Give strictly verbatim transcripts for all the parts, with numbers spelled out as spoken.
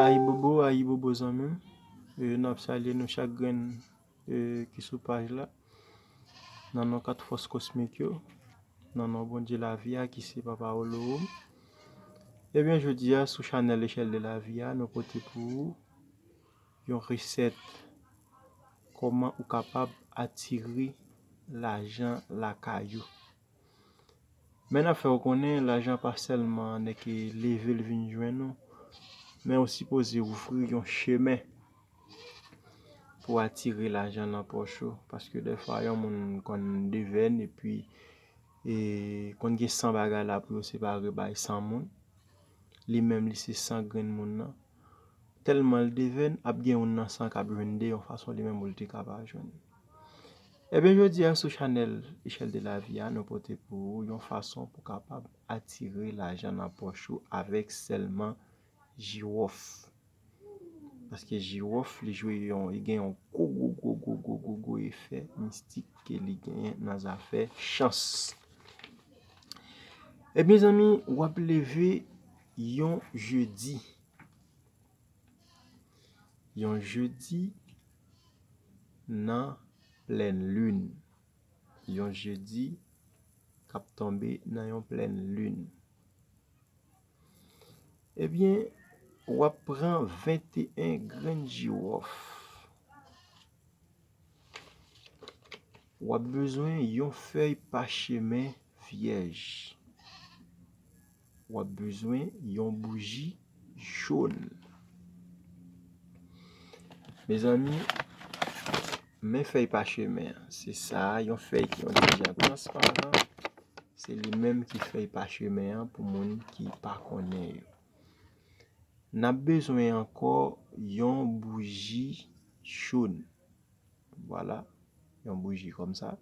Ayibobo, ayibobo zanmi m. E, n ap salye nou chak grenn, e, ki sou paj la. Nan non kat fòs kosmik yo. Nan non Bondye lavi a ki se Papa Olowoum. Ebyen, jodi a, sou chanèl Echèl de Lavi a, nou pote pou ou yon resèt kòman ou kapab atire lajan lakay ou. Men n ap fè w konnen, lajan pa sèlman nèk leve l vin jwenn ou, men ou sipoze ouvri yon chemen pou atire lajan nan pòch ou. Paske dèfwa, yon moun konn devèn epi, e, konn gen san bagay la pou yo separe bay san moun. Li menm, li se san grenn moun nan. Tèlman l devèn, ap gen youn nan san k ap jwenn de yon fason li menm ou l te ka pa jwenn. Ebyen, jodi a, sou chanèl Echèl de Lavi a, nou pote pou ou yon fason pou kapab atire lajan nan pòch ou avèk sèlman jiwòf. Paske jiwòf, li jwe yon, li gen yon gwo, gwo, gwo, gwo, gwo, gwo, gwo efè mistik ke li genyen nan zafè chans. Ebyen, zanmi, w ap leve yon jedi. Yon jedi nan plèn lin. Yon jedi k ap tonbe nan yon plèn lin. Ebyen, w ap pran venteyen grenn jiwòf. W ap bezwen yon fèy pachemen vyèj. W ap bezwen yon bouji jòn. Mezanmi, men fèy pachemen an. Se sa, yon fèy ki yon deja transparan. Se li menm ki fèy pachemen an pou moun ki pa konnen yo. N ap bezwen ankò yon bouji jòn. Vwala, yon bouji kòmsa.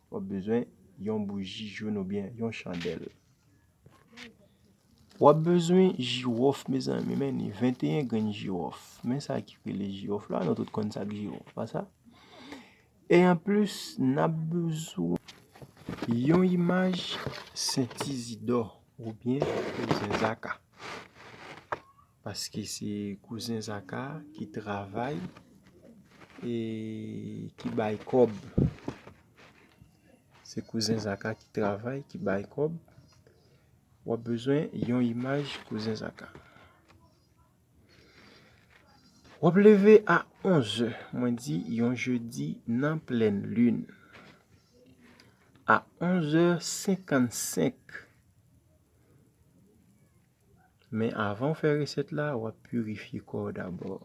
W ap bezwen yon bouji jòn oubyen yon chandèl. W ap bezwen jiwòf, mezanmi, men ni venteyen grenn jiwòf. Men sa ki rele jiwòf la, nou tout konn sa k jiwòf, pa sa? E anplis, n ap bezwen yon imaj Sentizidò oubyen Kouzen Zaka. Paske se Kouzen Zaka ki travay e ki bay kòb. Se Kouzen Zaka ki travay, ki bay kòb. W ap bezwen yon imaj Kouzen Zaka. W ap leve a onzè, mwen di yon jedi nan plèn lin. A onzè senkannsenk. Men avan w fè resèt la, w ap pirifye kò w dabò.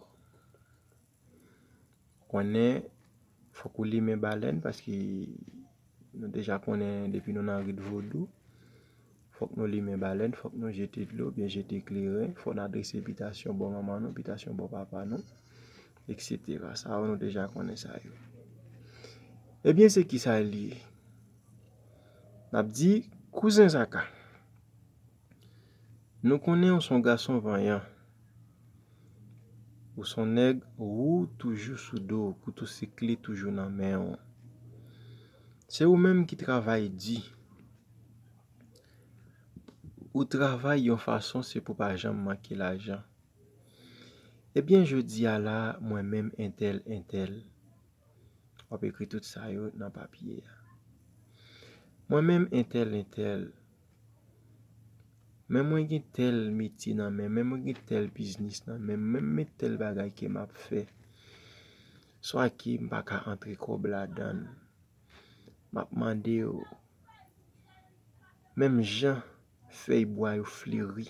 Konnen, fòk ou limen balèn, paske nou deja konnen depi nou nan rit vodou, fòk nou limen balèn, fòk nou jete dlo, oubyen jete kleren, fòk n adrese bitasyon bò manman nou, bitasyon bò papa nou, etsetera. Sa yo, nou deja konnen sa yo. Ebyen, se kisa l ye? N ap di, Kouzen Zaka, nou konnen w se yon gason vanyan. Ou se yon nèg, wou toujou sou do w, kout ou se kle toujou nan men w. Se ou menm ki travay di. Ou travay yon fason se pou pa janm manke lajan. Ebyen, jodi a la, mwen menm entèl, entèl, w ap ekri tout sa yo nan papye a. Mwen menm entèl, entèl, men mwen gen tèl metye nan men, men mwen gen tèl biznis nan men, men men tèl bagay ke m ap fè. Swa ke m pa ka antre kòb ladan l. M ap mande w, menm jan fèy bwa yo fleri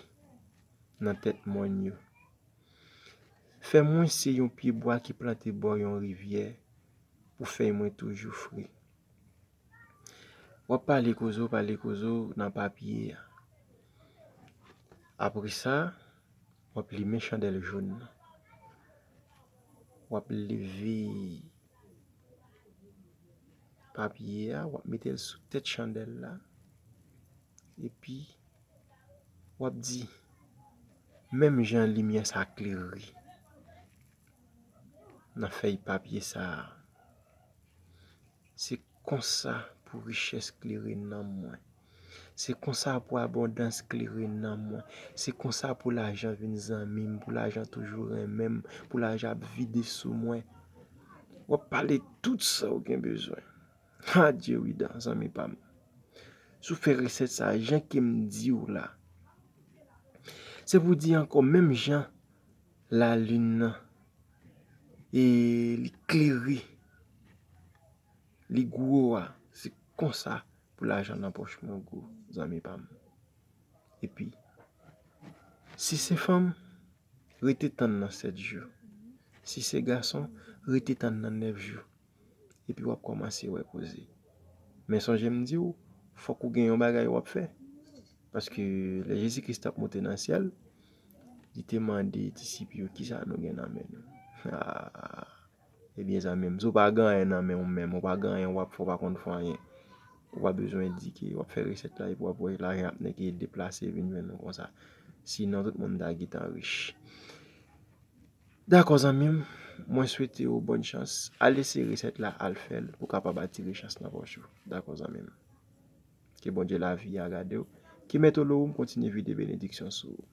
nan tèt mòn yo, fè mwen se yon pye bwa ki plante bò yon rivyè pou fèy mwen toujou fre. W ap pale koze w, pale koze w nan papye a. Apre sa, w ap limen chandèl jòn nan. W ap leve papye a, w ap mete l sou tèt chandèl la. Epi, w ap di, menm jan limyè sa klere nan fèy papye sa a, se konsa pou richès klere nanm mwen. Se konsa pou abondans klere nanm mwen. Se konsa pou lajan vin zanmi m, pou lajan toujou renmen m, pou lajan ap vide sou mwen. W ap pale tout sa w gen bezwen. Adye wi dan, zanmi pa m. Si w fè resèt sa, jan ke m di w la, se pou di ankò, menm jan lalin nan, e li klere, li gwo a, se konsa pou lajan nan pòch mwen gwo, zanmi pa m. Epi, si se fanm, rete tann nan sèt jou. Si se gason, rete tann nan nèf jou. Epi w ap kòmanse wè koze. Men sonje m di w, fòk ou gen yon bagay w ap fè. Paske lè Jezi Kris t ap monte nan syèl, li te mande disip yo, "Kisa nou gen nan men nou?" Ah, ebyen, zanmi m, si w pa gen anyen nan men w menm, ou pa gen anyen w ap fè, w pa konn fè anyen, ou pa bezwen di ke w ap fè resèt la epi w ap wè lajan ap nèke deplase vin jwenn ou konsa. Sinon, tout moun ta gentan rich. Dakò, zanmi m, mwen swete w bòn chans. Al eseye resèt la, al fè l pou w kapab atire chans nan pòch ou. Dakò, zanmi m. Ke Bondye lavi a gade w. Ke Mèt Olowoum kontinye vide benediksyon sou ou.